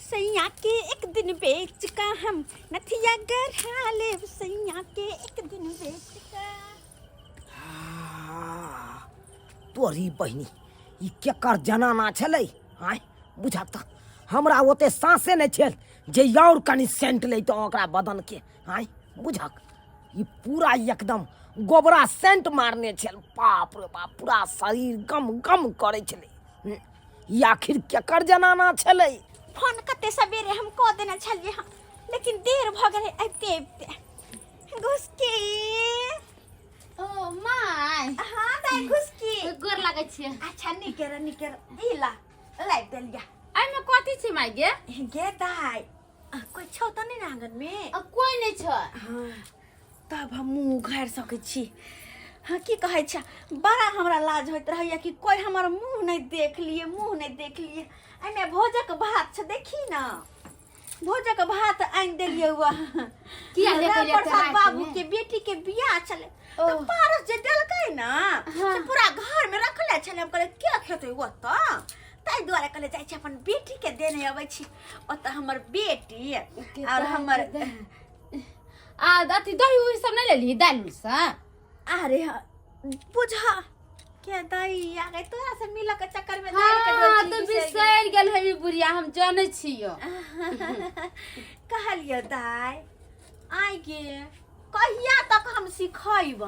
सैया के एक दिन बेच का हम नथिया गढ़ा लेब सैया के एक दिन बेच का। तोरी बहिनी, ई केकर जनाना छलै? आँय, बुझक तऽ हमरा ओते साँसे नहि छल जे और कनि सेंट लैतहुँ ओकरा बदनके। आँय, बुझक ई पूरा एकदम गोबरा सेंट मारने छल। बाप रे बाप, पूरा शरीर गम गम करै छलै। ई आखिर केकर जनाना छलै? फोन कते सवेरे हम कऽ देने छलियै हँ, लेकिन देर भऽ गेलै अबिते अबिते। घुसकी। ओ my. हाँ दाइ, घुसकी। गोर लागै छियै। अच्छा, नीके रह, नीके रह। ई ला, लाबि देलियै। एहिमे कथी छै माय गे? गे दाइ, कोइ छौ तऽ नहि ने आङ्गनमे? आ, कोइ नहि छै। हाँ, तब हम मुँह उघारि सकै छी। हाँ, की कहै छै, बड़ा हमरा लाज होइत रहैया कि कोइ हमर मुँह नहि देख लिए, मुँह नहि देख लिए। एहिमे भोजक भात छै, देखी ने, भोजक भात आनि देलियै। वह किया लेके राम एलियै प्रसाद एते बाबू रातिमे? के बेटी के बियाह छलै। ओ। तऽ पारस जे देलकै ने से पूरा घर में रखले छलै। हम कहलियै के खेतै ओतऽ, ताहि दुआरे कहले जाइ छी अपन बेटी के देने अबै छी। ओतऽ हमर बेटी और हमर आ अथी दही उही सब नहि लेलही, दालि उल सब? अरे हाँ, बुझा के दाई आ गई, तोरा से मिलऽ के चक्कर में दाल के हाँ डोलची तू बिसरि गेल। बिसरि गेल हेबी बुढ़िया, हम जानै छियो। कहलियो दाई, आइ गे कहिया तक हम सिखैबौ,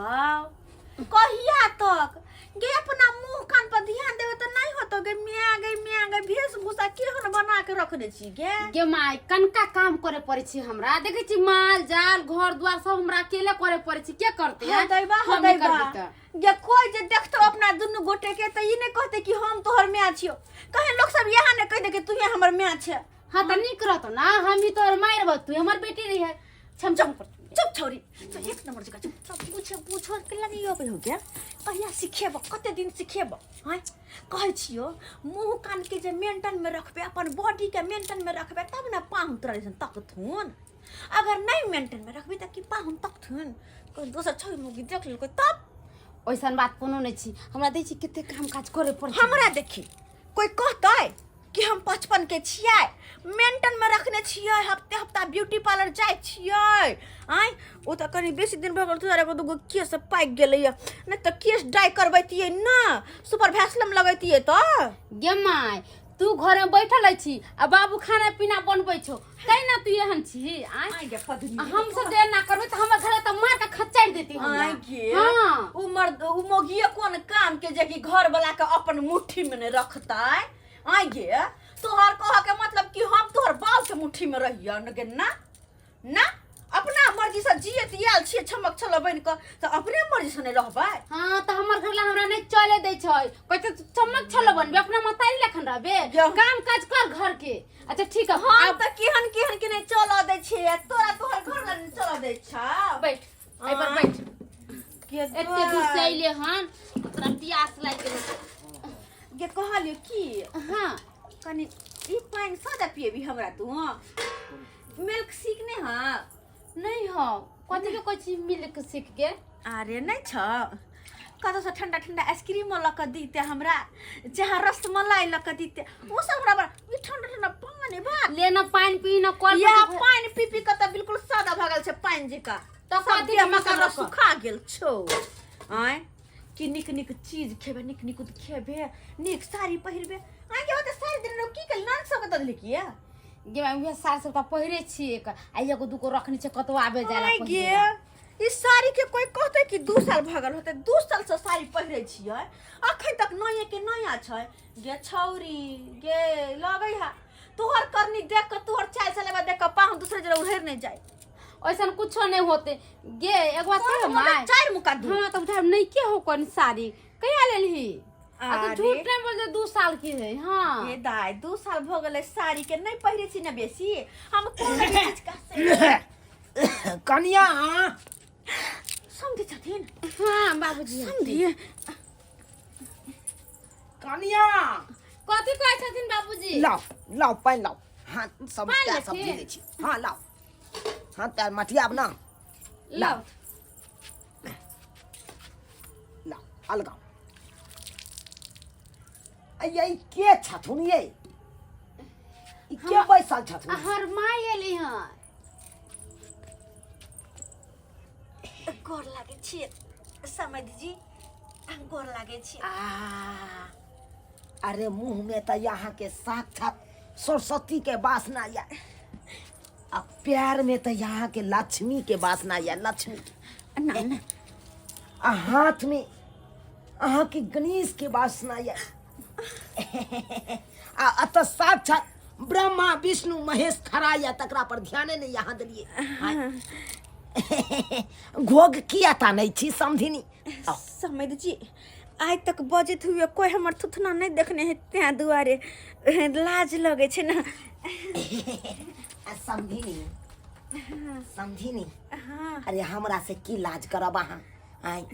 कहिया तक गे? अपना मुंह कान पर ध्यान देबे तऽ नहि होतो गे। मिया गे, मिया गे, वेशभूषा केहन बना के रखने छी गे। गे माय, कनका काम करे पड़ै छै हमरा, देखै छी माल जाल घर द्वार सब हमरा अकेले करे पड़ै छै। के करतै? हँ दैबा, हँ हम नहि दैबा। करबै तऽ गे कोई जे देखतो अपना दुनू गोटे के तऽ ई नहि कहते कि हम तोहर माय छियो। कहीं लोग सब यहाँ नहि कहि दे कि तू हमर माय छै। हाँ तऽ नीक रहतो ना, हम ही तोहर माय रहबो, तू हमर बेटी रही है। छम छम कर। चुप छौरी, तो एक नंबर जगह चुप। सब पूछे पूछो के लगे यो हो गया। कहिया सिखेब, कते दिन सिखेब? हैं, कहै छियो मुंह कान के जे मेंटन में रखबे, अपन बॉडी के मेंटन में रखबे तब ना पाहुन तोरा जैसन तकथुन। अगर नहीं मेंटन में रखबी तऽ की पाहुन तकथुन? कोई दोसर छौरी मुगी देख लेलकै तब? ओइसन बात कोनो नहि छी, हमरा दै छी कते काम काज करे पड़ै छै। हमरा देखी कोई कहतै कि हम 55 के छियै, मेंटन में रखने छियै, हफ्ते हफ्ता ब्यूटी पार्लर जाइ छियै। आँय, ओ तऽ कनि बेसी दिन भऽ गेल, तोरा एगो दूगो केस पाकि गेलैया, नहि तऽ केस डाई करबैतियै ना, सुपर भैसलम लगैतियै तऽ। गे माय, तू घर में बैठल अछि आ बाबू खाना पीना बनबै छौ, तै ना तू एहन छी। आँय? आँय गे पदनी। आ हम सब जे एना करबै तऽ हमर घर तऽ मार के खच्चारि देती हमरा। आँय गे। हाँ। उ मर्द उ मोगिए कोन काम के जे कि घर वाला के अपन मुट्ठी में नहि रखतै? आँय गे, तोहर कह के मतलब कि हम तोहर बाप के मुट्ठी में रहिए न गे? ना ना, अपना मर्जी से जियत आयल छियै छमक छल बनि कऽ, तऽ अपने मर्जी से नहि रहबै? हाँ तऽ हमर घर ला हमरा नहि चले दै छै, कहै छै चमक छल बनबे, अपना महतारी लखन रहबे, काम काज कर घर के। अच्छा ठीक है। हम तऽ केहन केहन के नहि चलऽ दै छियै, तोरा तोहर घर ला नहि चलऽ दै छौ। बैठ, एहि पर बैठ। एते दूर से अइले हन, तोरा प्यास लागि गेल। गे कहलियो की? हाँ। कनि ई पानि सादा पिएबी हमरा तू? मिल्क सीख नहि? हाँ। नहीं हो, कथी के कहै छी मिल्क सीख के? अरे नहि छ, कतौसँ ठंडा ठंडा आइसक्रीम लऽ कऽ दीते हमरा, जहाँ रसमलाई लऽ कऽ दीते, ओ सब हमरा ई ठंडा ठंडा पानि बा। ले न पानि पी न कल। इएह पानि पी पी कऽ तऽ बिल्कुल सादा भऽ गेल छै पानि जकाँ। तऽ सब कथी देह के मका मसाला? सुखा गेल छौ। आँय, कि नीक नीक चीज खेबे, नीक नीक खेबे, नीक साड़ी पहिरबे। आँय गे, ओते साड़ी देने रहो, की केली? नान सबके दऽ देली किया? गे माय, उहे साड़ी सब तऽ पहिरे छी एक आ एगो दूगो रखने छै कतौ आबे जाय ला आँय गे, पहिरे ला। ई साड़ी के कोई कहते कि 2 साल भऽ गेल होते, 2 साल से साड़ी पहिरे छियै, अखन तक नये के नया छै। गे छौरी गे, लगै है तोहर करनी देख के, तोहर चाल चलेबा देख के पाहुन दूसरे जगह उधर नहीं जाए। ओइसन कुछो नहीं होते गे। एक बात कोन कहियो होते? माय? चारि मुका दू। हाँ तऽ बुझाय नहीं के हो कोन साड़ी कहिया लेलही? आ तो अरे। झूठ नहीं बोल, 2 साल की है? हाँ। ये दाई, 2 साल भऽ गेलै साड़ी के, नहीं पहिरे छी ने बेसी हम कोनो भी चीज का से। कनिया। समझे छथिन? हाँ बाबूजी। समझिए। कनिया। कथी कहै छथिन बाबूजी? लाओ लाओ, पानि लाओ। हाँ, सब पानि पैर सब लेथिन? धो दै छी। हाँ लाओ, हाँ पैर मटियाब ना। लाओ। लाओ, अलगाओ। अये, के छथुन ये? ई के बैसल छथुन? हमर माय एलै हन। गोर लागै छियै समधि जी, गोर लागै छी। आ अरे मुंह में तऽ यहाँ के साक्षात सरस्वती के वासना या, आ प्यार में तऽ यहाँ के लक्ष्मी के वासना या, लक्ष्मी के। ना ना। आ हाथ में अहाँ के गणेश के वासना या, आ अतः साक्षात ब्रह्मा विष्णु महेश खड़ा या, तकरा पर ध्याने नहीं यहाँ देलिए। घोग किया ता नहीं छी समधिनी? समझ जी, आइ तक बजैत हुए कोई हमर थुथना नहीं देखने है, तें दुआरे लाज लगे छै ना। आ समधिनी, समधिनी। हाँ। अरे हमरा से की लाज करब अहाँ? आय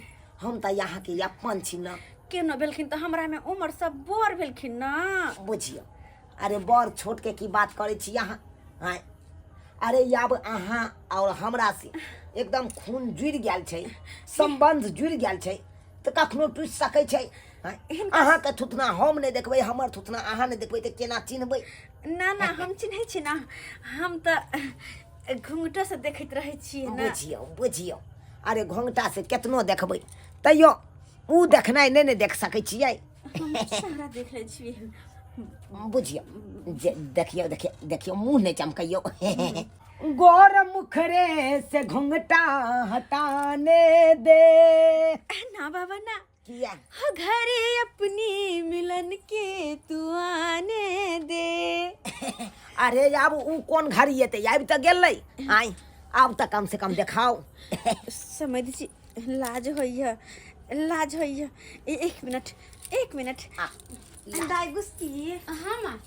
हम तऽ यहाँ के अपन छी न। केनो भेलखिन तऽ हमरा में उम्र सब बड़ भेलखिन ना। बुझियौ, अरे बड़ छोट के की बात करै छी अहाँ? आँय, अरे आब अहाँ और हमरा से एकदम खून जुड़ि गेल छै, सम्बन्ध जुड़ि गेल छै, तऽ कखनो टूटि सकै छै? आँय, अहाँके थुथना हम नहि देखबै, हमर थुथना अहाँ नहि देखबै, तऽ केना चिन्हबै? ना ना, हम चिन्है छी ना, हम तऽ घुंघटो से देखैत रहै छियै ना। बुझियौ बुझियौ, अरे घोंघटा से केतनो देखबै तैयो उ देखनाइ नहि ने देख सकै छियै। हम सारा देख लै छियै। बुझियौ जे देखियौ देखियौ देखियौ, मुँह नहि चमकैयौ। गौर मुखरे से घुंघटा हटाने दे। ना बाबा ना। किया? हाँ, घरे अपनी मिलन के तू आने दे। अरे आब उ कोन घड़ी एतै, आबि तऽ गेलै। आइ आब तऽ कम से कम देखाउ। समझ छी, लाज होइए, लाज होइए। एक मिनट, एक मिनट। आ, दाइ गुस्ती। हाँ माँ।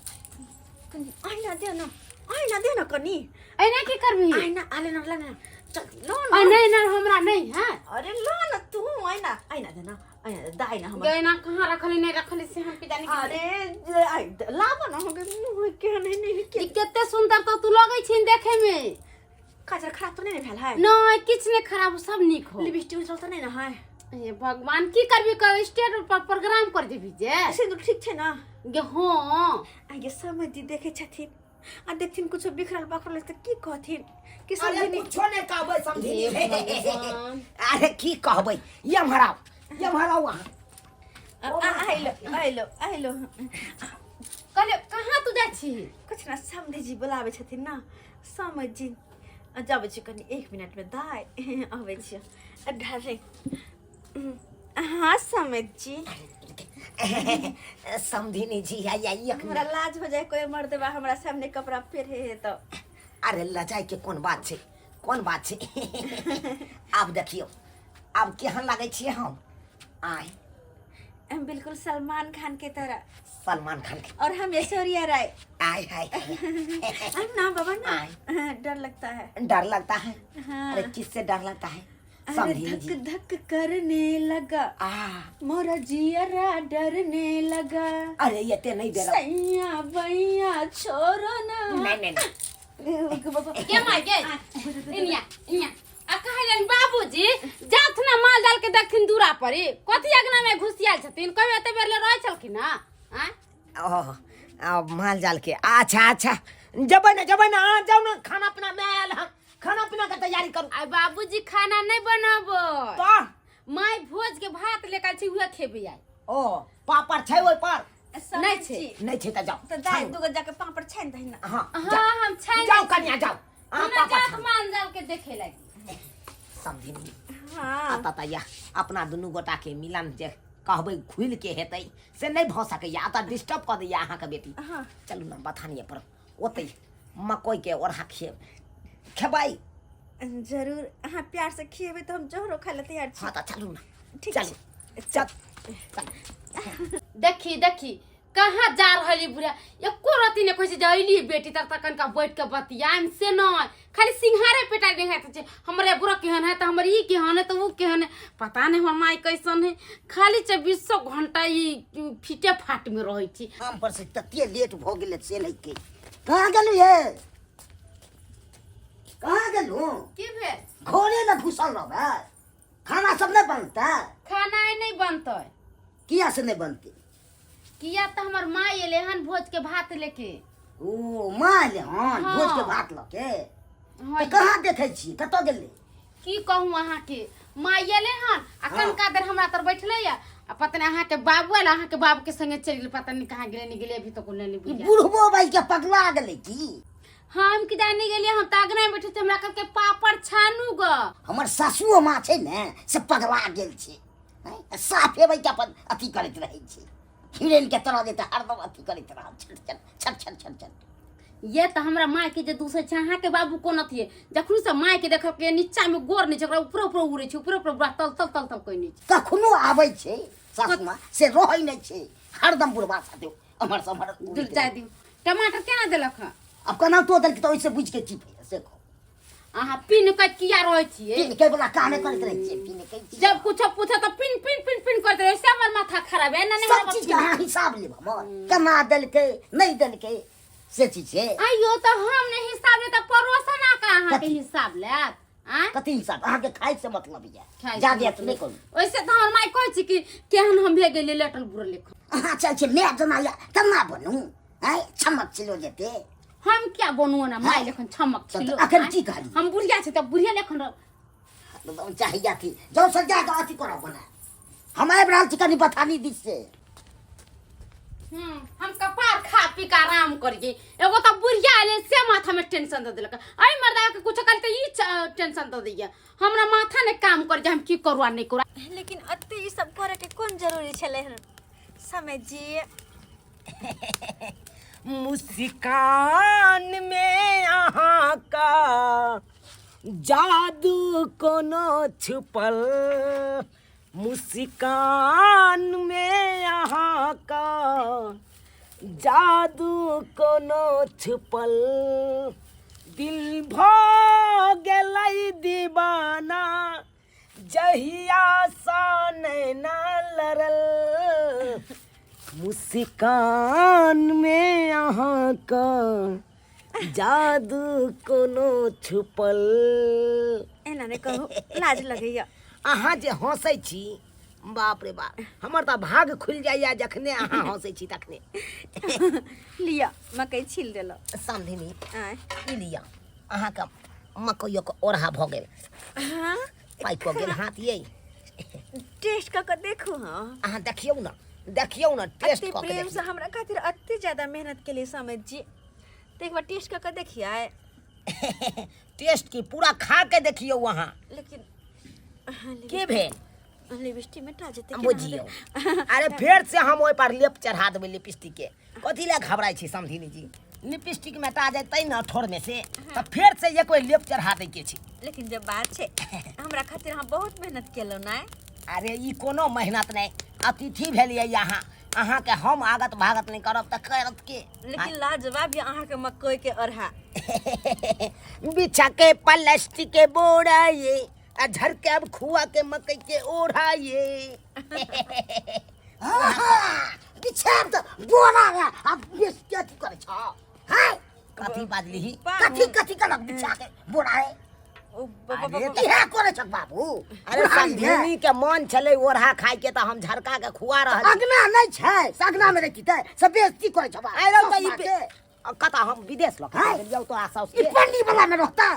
कनी आइना दे न, आइना दे न कनी। ऐना की करबी? आइना आले न, ला न, चल लो आ न। नहीं नहीं, हमरा नहीं है। अरे लो न तू, आइना, आइना दे न, आइना दे, दाइ न हमर। गैना कहाँ रखली नहीं रखली से हम के जाने। अरे आइ लाब न, हम मुँह के नहीं नहीं के। ई कते सुंदर तो तू लगै छिन देखे में। काजर खराब तो नहीं ने भेल है? नहीं, किछ नहीं खराब, सब नीक हो। लिपस्टिक उजल तो नहीं ना है? हे भगवान, की करबी कर स्टेज पर प्रोग्राम कर देबी जे। सिंदूर ठीक छै ना? गे हाँ। आगे समझ जी देखे छथिन आ देखथिन कुछो बिखरल बखरल तऽ की कहथिन कि अरे समझनी? कुछो नहि कहबै समझी। हे भगवान। अरे की कहबै, एम्हर आउ, एम्हर आउ अहाँ। आइलो आइलो आइलो। कहले कहाँ तू जाइ छी? कुछ ना, समझी जी बोलाबै छथिन ना, समझ जी जाबै छी कनि एक मिनटमे दाइ, अबै छी ढारे। हाँ समझ जी। समधिनी जी, आई आई एक हमरा मिनट। लाज हो जाए, कोई मर्दबा हमरा सामने कपड़ा पहिरे है तो। अरे लजाय के कोन बात छै, कोन बात छै? आब देखियौ, आब केहन लागै छियै हम? आय। हम बिल्कुल सलमान खान के तरह। सलमान खान के। और हम ऐश्वर्या राय। आय हाय। हम ना बाबा ना। आय। डर लगता है। डर लगता है? हाँ। अरे किससे डर लगता है अरे समधिनी धक जी? धक करने लगा, आ मोरा जियरा डरने लगा। अरे एते नहीं दे रहा। सैया बैया छोड़ो ना। नहीं नहीं नहीं। बाबा। के माय गे, इनिया इनिया, आ कहलन बाबूजी जाथ ना माल डाल के देखथिन दूरा पर, ई कथी अगना में घुसियाल छथिन, कहियो एते बेर ले रहै छलखिन ना? आँय? ओह, आ माल जाल के, अच्छा अच्छा, जबै ना, जबै ना, अहाँ जाउ ना, खाना पीना में आयल हम, खाना पीना के तैयारी करू। आ बाबूजी खाना नहीं बनाबो। तो माय भोज के भात लेकर छी, उहे खेबै आइ। ओ पापड़ छै ओहि पर? नहि छै। नहि छै तऽ जाउ। तो दाइ छानू। दूगो जाके पापड़ छानि दही ना। हाँ। हाँ, हम छानि जाउ दै छी। कनिया, जाउ अहाँ। हमरा पापड़ जात छानू। माल जाल के देखे लागी। समधिनी। हाँ। अतः तऽ यह अपना दुनू गोटा के मिलन जे कहबै खुलि के हेतै से नहि भऽ सकैया, अतः डिस्टर्ब कऽ दैया अहाँके बेटी। हाँ। चलू ने बथानिए पर, ओतै मकई के ओढ़ा खेबै। जरूर, अहाँ प्यार से खिएबै तऽ हम जहरो खाइ लए तैयार छी। हाँ तऽ चलू ने। ठीक चलू। छै। चल चल। देखी देखी, कहाँ जा रहली बुढ़िया, एको रति ने कहै छै जे अयली बेटी तर तक कनिका बैठ के बतियाम, से नहि, खाली सिंघारे पेटा निहाइत छै। हमरे बुढ़ा केहन है तऽ हमर ई केहन है तऽ ऊ केहन है, पता नहि हमर माय कैसन है, खाली चौबीसो घंटा ई फीटे फाट में रहै छै। काम पर से तते लेट भऽ गेलै से लैके कहाँ गेलू ये, कहाँ गेलू? की भेल? घरे ने घुसल रहबै, खाना सब नहि बनतै? खाना आइ नहि बनतै। किया से नहि बनतै? किया तऽ हमर माय एलै हन भोज के भात लेके। ओ माँ एलै हन हाँ। भोज के भात लऽ के हाँ, तऽ कहाँ देखै छी कतऽ गेलै की कहूँ अहाँके माँ एलै हन आ कनका देर हमरा तर बैठलै या आ पता नहीं अहाँके बाबू आयल अहाँके बाबू के संगे चलि गेल पता नहीं कहाँ गेलै नहीं गेलै अभी तक नहीं ई बुझायल। बुढ़बो बाई के पगला गेलै की हम की जाने गेलियै हम तऽ अगना में बैठल छी हमरा कहलकै पापड़ छानू ग हमर सासुओ माँ छै ने से पगला गेल छै हैं? आ साफे बाई के अपन अथी करैत रहै छै हिरेन के तरह जेतै हरदम अथी करैत रहल छट छट छट छट छट छट ये तऽ हमरा माय के जे दूसरे छै अहाँके बाबू कोन अथी है जखन से माय के देखल के नीचा में गोर नहि छै ओकरा ऊपरे ऊपरे उड़ै छै ऊपरे ऊपरे पूरा तल तल तल तल कोइ नहि छै कखनो आबै छै सासु माँ से रहै नहि छै हरदम बुढ़बा साथे एम्हर से ओम्हर दूर जाय दियौ टमाटर केना देलक हँ आब केना तो देलकै तऽ ओहिसँ बुझि के की भेल से कहू अहाँ पिन के किया रहै छियै पिन के वला कामे करैत रहै छियै पिन के छियै। जब कुछो पूछो तऽ पिन पिन पिन पिन करैत रहै से हमर माथा खराब है ना सब चीज के अहाँ हिसाब लेब हमर केना देलकै नहि देलकै से चीज छै आइयो तऽ हम नहि हिसाब लेब तऽ पड़ोसन आके अहाँके कथी? हिसाब लेत आँय कथी हिसाब अहाँके खाइ से मतलब यऽ खाइ से जादे अथी नहि करू ओइसे तऽ हमर माय कहै छै कि केहन हम भे गेलियै लेटल बुढ़ल लेखन अहाँ चल छै माय जेना यऽ तेना बनू आँय छमक छिलो जेते हम क्या बनू ना माय लेखन छमक तऽ छिलो अखन आँय? की कहली? हम बुढ़िया छी तऽ बुढ़िया लेखन रह एकदम चाहिए अथी जाउ सर जाके अथी करब बना हम आबि रहल छी कनि बथानी दिस से हम कपार खा पी के आराम करिए एगो तऽ बुढ़िया एलै से माथा में टेंशन दऽ देलक एहि मर्दा के कुछ कहल तऽ ई टेंशन दऽ दैया हमरा माथा नहि काम करै हम की करू आ नहि करू लेकिन अते ई सब करे के कोन जरूरी छलै हन समय जी मुस्कान में अहाँ का जादू कोनो छुपल मुस्कान में अहाँ का जादू कोनो छुपल दिल भऽ गेलै दीवाना जहिया सा नैना लड़ल मुस्कान में अहाँके जादू कोनो छुपल एना नहि कहू लाज लगैया अहाँ जे हँसै छी बाप रे बाप हमर तऽ भाग खुलि जाइए जखने अहाँ हँसै छी तखने लिअ मकई छील देलहुँ समधिनी आँय ई लिअ अहाँके मकइयोके ओढ़ा भऽ गेल हाँ पाकि गेल हाथ ये टेस्ट कऽ कऽ देखू हाँ अहाँ देखियौ ने देखियौ ने टेस्ट अते कऽ के प्रेम से देखियौ हमरा खातिर अते ज्यादा मेहनत के लिए समझ जी तो एक बार टेस्ट कऽ कऽ देखिए टेस्ट की पूरा खा के देखियौ अहाँ लेकिन हाँ, के भेल लिपस्टिक मेटा जेतै केना बुझियौ हेतै? अरे फेर से हम ओहि पर लेप चढ़ा देबै लिपस्टिक के कथी लए घबराइ छी समधिनी जी लिपस्टिक मेटा जेतै ने ठोर में से तऽ फेर से एक बेर लेप चढ़ा दै के छै लेकिन जब बात छै हमरा खातिर अहाँ बहुत मेहनत केलहुँ ने अरे ई कोनो मेहनत नहि अतिथि भेलियै अहाँ अहाँके हम आगत भागत नहि करब तऽ करत के लेकिन लाजवाब यऽ अहाँके मकई के अरहा बिछा के प्लास्टिक के बोरा ये आ झर के अब खुआ के मकई के ओढ़ा ये बिछाब तऽ बोरा रे अब बेस के अथी करै छ हाय कथी बाजलिही कथी कथी करक बिछा के बोरा रे ओ अरे इहे करै छ बाबू अरे समधिनी के मन छलै ओढ़ा खाय के तऽ हम झरका के खुआ रहल छी। अगना नहि छै से अगना मे रहिती तऽ से बेइज्जती करै छ बाबू आइ रौ तऽ ई सासु माँ के। कतऽ हम विदेश लऽ के हाय। गेलियौ तोरा साउस ई के पन्नी वाला मे रहतै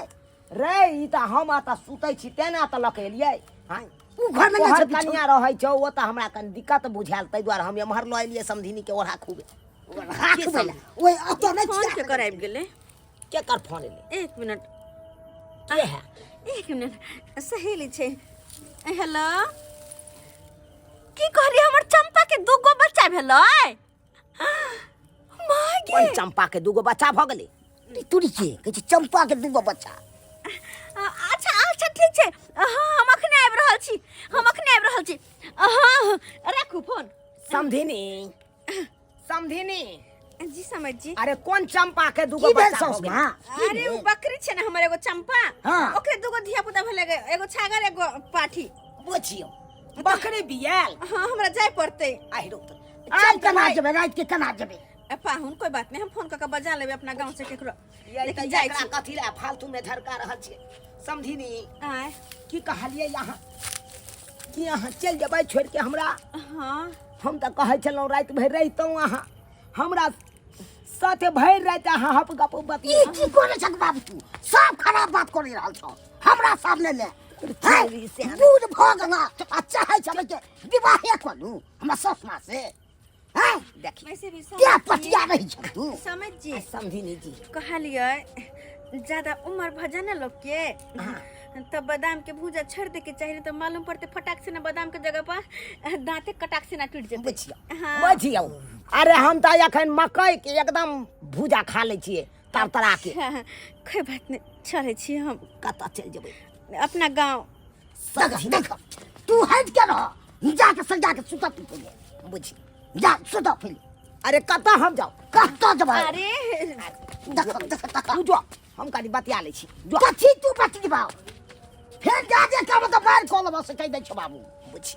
रे ई तऽ हम एतऽ सुतै छी तेँ ने एतऽ लऽ के एलियै हँ उ घर मे नहि तोहर छै बिछौना। कनिया रहै छौ ओ तऽ हमरा कनि दिक्कत बुझायल ताहि दुआरे हम एम्हर लऽ एलियै समधिनी के ओढ़ा खूबे राख भेला ओहि ओतऽ नहि फोन छिया के कराबि गेलै केकर फोन एलै एक मिनट के है एक मिनट सहेली छै हेलो की कहली हमर चंपा के दूगो बच्चा भेलै माय गे कोन चंपा के दूगो बच्चा भऽ गेलै तुरी के कहै छै चंपा के दूगो बच्चा अच्छा अच्छा ठीक छै हाँ हम अखने आबि रहल छी हम अखने आबि रहल छी हाँ राखू फोन समधिनी समधिनी जी समझ जी अरे कोन चंपा के दूगो की भेल बच्चा भऽ सासु गेलै माँ की अरे उ भेल? बकरी छै ने हमर एगो चंपा हाँ। ओकरे दूगो धिया पुता भेलै एगो छागर एगो पाठी बुझियौ बकरी बियाल हाँ हमरा जाय पड़तै आहि रौ तो। आइ केना जेबै राति के केना जेबै ए पाहुन कोई बात नहीं हम फोन कऽ के बजा लेबै अपना गाँव से केकरो ये लेकिन तऽ जाइ एकरा छी कथी लए फालतू में झरका रहल छियै समधिनी आँय की कहलियै अहाँ कि अहाँ चलि जेबै छोड़ि के हमरा हाँ हम तऽ कहै छलहुँ राति भरि रहितहुँ अहाँ हमरा साथे भरि राति अहाँ हप गप ई बतिया की करे छक बाबू तू सब खराब बात करे रहल छौ हमरा सामने ले हैं? बूढ़ भऽ गेला आ चाहै छलै के विवाहे करू हमरा सासु माँ से हैं? देखी वैसे भी क्या पटिया रही छौ तू समझ जी समझिनी जी कहलियै ज्यादा उम्र भऽ जाए ने लोग के तब बादाम के भूजा छोड़ दे के चाहिए तो मालूम पड़ते फटाक से ना बादाम के जगह पर दांते कटाक से ना टूट जेते बुझियौ हाँ। बुझियौ अरे हम तऽ एखन मकई के एकदम भूजा खा लै छियै तरतरा के हाँ, कोई बात नहीं चलै छी हम कतऽ चलि जेबै अपना गांव देख देख तू हट के रह जाके सजा के सुतत पहिले बुझी जा सुत पहिले अरे कतऽ हम जाउ कतऽ जेबै अरे देख देख देख तू जो हम कनि बतिया लै छी जो कथी तू बतियबा फेर जा जे करब तऽ मारि कऽ लेबऽ से कहि दै छौ बाबू बुझी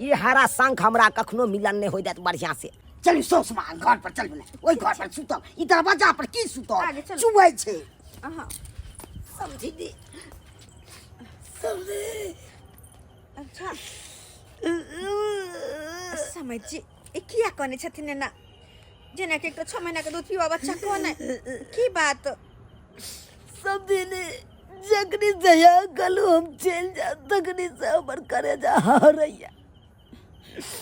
ई हरा शंख हमरा कखनो मिलन नहि होइ देत बढ़िआँ से चलू सौस माँ घर पर चलू ने ओहि घर पर सुतब ई दरवाजा पर की सुतब आगे चलू। चुबै छै हाँ समझी दी समझी अच्छा समझ जी ई किया कहने छथिन एना जेना कि एक 6 महीना के दूध पीवा बच्चा कोन है की बात समझी जखनी जया गलू हम चलि जायब तखनी से हमर करेजा हरैया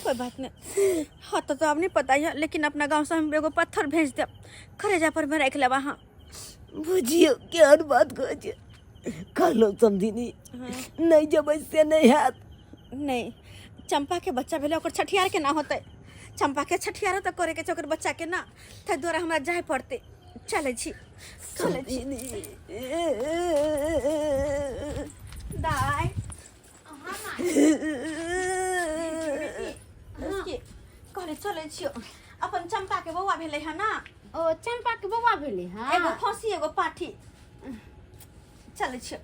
कोई बात नहीं हाँ तो अब नहीं पता है लेकिन अपना गांव से हम एगो पत्थर भेज देब करेजा पर में रख लेब अहाँ बुझियौ केहन बात कहै छै कहलहुँ समधिनी नहि जेबै से नहि हैत नहीं चंपा के बच्चा भेलै ओकर छठियार के ना होतै चंपा के छठियारो तऽ करे के छै ओकर बच्चा के ना ताहि दुआरे हमरा जाय पड़तै चलै छी चलै छी दाय की कहले चलै छियो अपन चंपा के बौआ भेलै हँ ना ओ चंपा के बौआ भेलै हँ एगो खसी एगो पाठी चलै छियो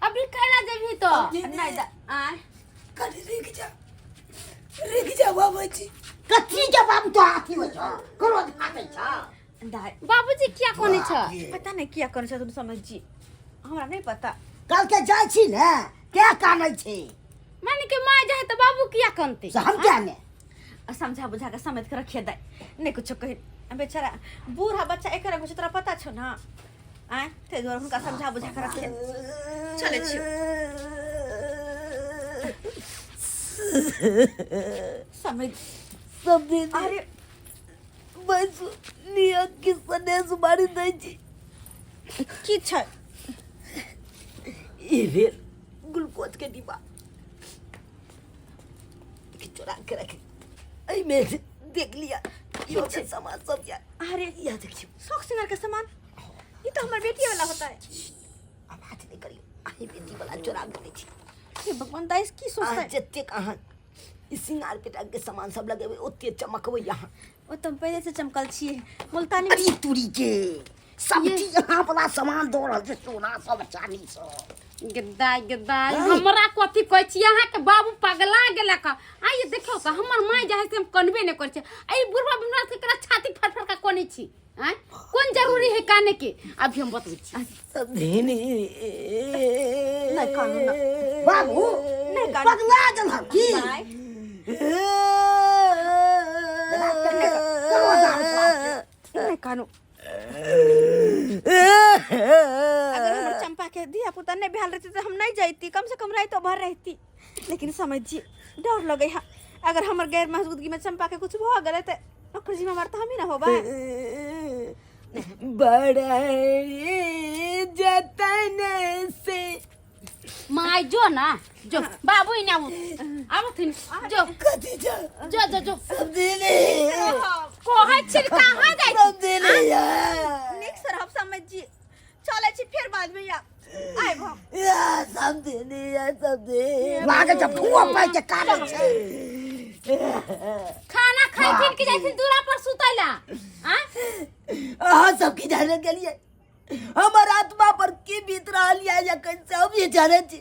अभी कैला जेबही तो नहीं दा आय कनि रुकि जा रुकि जा बाबूजी कथी के बाबू तो हाथी होइ छौ क्रोध फाटै छौ दाय बाबूजी किया कोने छ पता नहीं किया करै छथुन समझ जी हमरा नहीं पता कल के जाइ छी ने के कानै छै माने के माय जाए तो बाबू किया कनते से हम क्या ने आ समझा बुझा के समेत के रखिए दाय नहीं कुछो कही आ बेचारा बूढ़ा बच्चा एक रंग होइ छै तोरा पता छौ ना आय ताहि दुआरे हुनका समझा बुझा के रखिए चलै छियौ समझ समझी अरे बस नियत के सनेस मारि दै छी की छै ई भेल ग्लूकोज के डिब्बा के चोरा के रख एहिमे देख लिया इहो छै सामान सब या अरे या देखियौ शौक सिंगार के सामान ये तो हमर बेटी वाला होता है आवाज नहि करियौ अहीं बेटी वाला चोरा के दै छी हे भगवान दाइस की सोचता अहाँ है जतेक अहाँ ई सिंगार पेटार के सामान सब लगेबै ओते चमकबै अहाँ ओ तो हम पहले से चमकल छिए मुल्तानी अरे तुरी के सब चीज यहाँ वाला सामान दो रहल छै सोना सब चांदी सब गद्दाई गद्दाई हमरा कथी कहै छी अहाँके बाबू पगला गेलक आइए देखियौ तऽ हमर माय जे है से हम कनबे नहि करै छै आ ई बुढ़बा बिमरा के केकरा छाती फड़ फड़ के कनै छी आँय कोन जरूरी है काने के अभी हम बतबै छी समधिनी नहीं कानू ना। बाबू नहीं कानू। पगला गेल हँ की दाय नहीं कानू अगर हमर चंपा के धिया पुता नहीं भेल रहती तो हम नहीं जाती कम से कम रात भर रहती लेकिन समझ जी डर लगे है अगर हमर गैर मौजूदगी में चंपा के कुछ भ गए तो ओकर जिम्मेवार तो हम ही ना होबा बड़े जतन से माय जो ना जो बाबू इने आबू आबथिन जो कथी छ जो जो जो समधिनी कहै छी कहाँ जाइ छी समधिनी यार नीक से रहब समझ जी चलै छी फेर बाद में या आयब हम या समधिनी या समधिनी लागै छै फुआ पाइ के कानै छै खाना खाइथिन कि जाइथिन दूरा पर सुतैला आँ अहाँ सब की जाने गेलियै हमर आत्मा पर की बीत रहल यऽ या कैसे हम ये जाने छी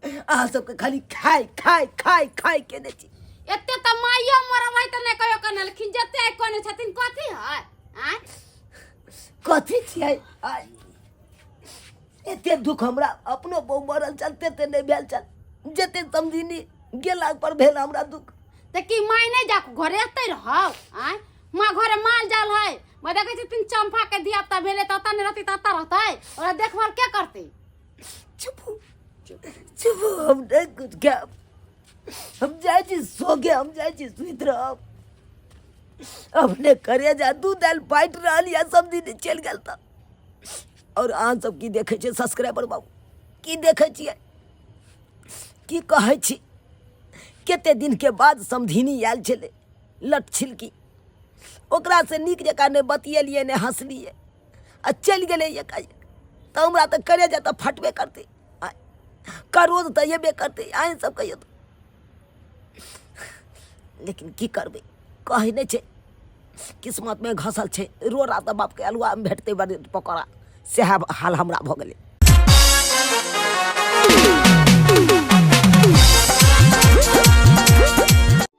अहाँ सबके खाली खाय खाय खाय खाय केने छी एते तऽ माइयो मरल है तऽ नहि कहियो कनलखिन जते आइ कने छथिन कथी है आँय कथी छियै आइ एते दुख हमरा अपनो बहु मरल छल तेते नहि भेल छल जते समधिनी गेला पर भेल हमरा दुख तऽ की माय नहि जाकऽ घरे एतै रहौ आँय माँ घरे माल जाल है, मैं देखै छी तीन चंपा के धिया पुता भेलै तऽ ओतऽ नहि रहतै तऽ ओतऽ रहतै, ओकरा देखभाल के करतै? चुप चुप, हम नहीं कुछ खायब, हम जाइ छी सोगे, हम जाइ छी सुति रहब। अपने करे जा दू दालि बाँटि रहल यऽ, सब दिन चलि गेल तऽ। आओर अहाँ सब की देखै छियै सब्सक्राइबर बाबू, की देखै छियै, की कहै छी? कते दिनके बाद समधिनी आयल छलै लट छिलकी, ओकरासँ नीक जकाँ नहि बतियेलियै नहि हँसलियै आ चलि गेलै एकाएक, तऽ हमरा तऽ करे जा तऽ फटबे करतै, करोज तऽ एबे करतै। अहीं सब कहियौ तऽ, लेकिन की करबै, कहै नहि छै किस्मतमे घसल छै रोड़ा तऽ बापके अलुआमे भेटतै बड़ पकौड़ा, सएह हाल हमरा भऽ गेलै।